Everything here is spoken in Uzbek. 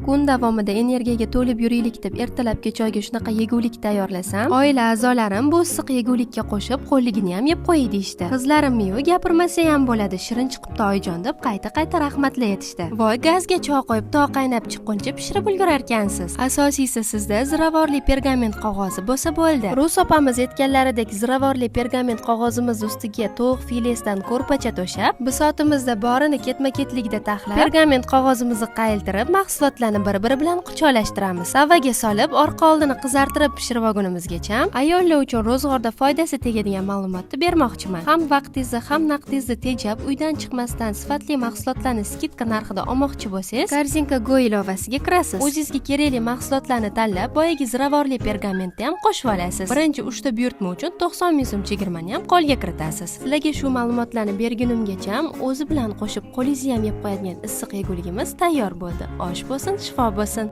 Kun davomida energiyaga to'lib yuraylik deb ertalabki choyga shunaqa yegulik tayyorlasam, oila a'zolarim bu issiq yegulikka qo'shib qo'lligini ham yeb qo'yay deyishdi. Qizlarimni-yu gapirmasa ham bo'ladi, shirin chiqibdi, oyijon, deb qayta-qayta rahmatli aytishdi. Voy, gazga choy qo'yib, to qaynab chiqquncha pishirib ulgurarkansiz. Asosiysi, sizda ziravorli pergament qog'ozi bo'lsa bo'ldi. Rus opamiz aytganlaridek, ziravorli pergament qog'ozimiz ustiga tovuq filesidan ko'rpacha to'shab, bisotimizda borini ketma-ketlikda taxlab, pergament qog'ozimizni qayiltirib, mahsulotlarni bir-biri bilan quchoqlashtiramiz. Tavaga solib, orqa oldini qizartirib pishirib olgunimizgacha ayollar uchun ro'zg'orda foydasi tegadigan ma'lumotni bermoqchiman. Ham vaqtingizni, ham naqdingizni tejab, uydan chiqmasdan sifatli mahsulotlarni скидка narxida olmoqchi bo'lsangiz, Korzinka Go ilovasiga kirasiz. O'zingizga kerakli mahsulotlarni tanlab, boyagi ziravorli pergamentni ham qo'shib olasiz. Birinchi 3 ta buyurtma uchun 90 ming so'm chegirmani ham qo'lga kiritasiz. Sizlarga shu ma'lumotlarni bergunimgacha o'zi bilan qo'shib qo'lingizni ham yeb qo'yadigan issiq yeguligimiz tayyor bo'ldi. Osh bo'lsin, shifo bo'lsin.